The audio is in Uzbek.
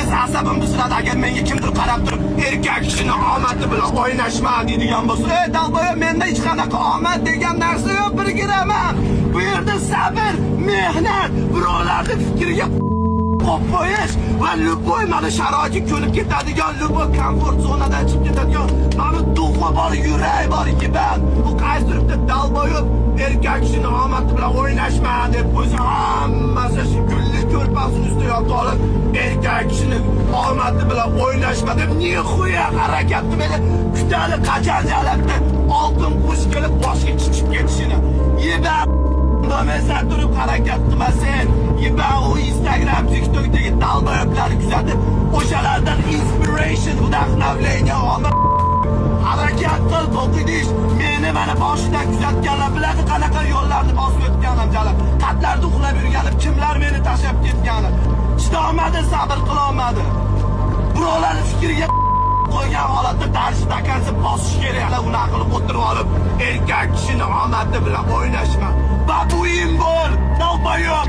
Пиздец, asabim buziladi agar menga kimdir qarab turib, "Erkak kishini omadi bilan o'ynashma", deydigan bo'lsa. Ey долбоёб, menda hech qanaqa omad degan narsa yo'q, bir gramm. Bu yerda sabr, mehnat, birovlarni fikriga qo'yib qo'yish va любой mana sharoitga ko'nib ketadigan, любой комфорт zonadan chiqib ketadigan mana дух i bor, yurak bor ekan. Bu qaysidir bitta долбоёб "Erkak kishini omadi bilan o'ynashma", deb qo'ysa, hammasi shu gulli ko'rpasini ustiga yotib olib, "Erkak kishini omadi bilan o'ynashma", deb нихуя harakat qilmaydi. Kutadi qachon jalabda oltin qush kelib boshga chichib ketishini. Ебать, bo'lmasa turib harakat qilmasin. Ебать, u Instagram, TikTokdagi долбоёб larni kuzatib, o'shalardan inspiration, вдохновление olma. Harakat qil, to'qidish. Meni mana boshidan kuzatganlar biladi qanaqa yo'llarni bosib o'tganim, jalab. Qatlarda uxlab yurganim, kimlar meni tashlab ketgani. Chidolmadi, sabr qilolmadi. Birovlarni fikriga qo'ygan holatda дальше до конца bosish kerak. Unaqa qilib o'tirib olib, "Erkak kishini omadi bilan o'ynashma". Babuin bo'l, долбоёб.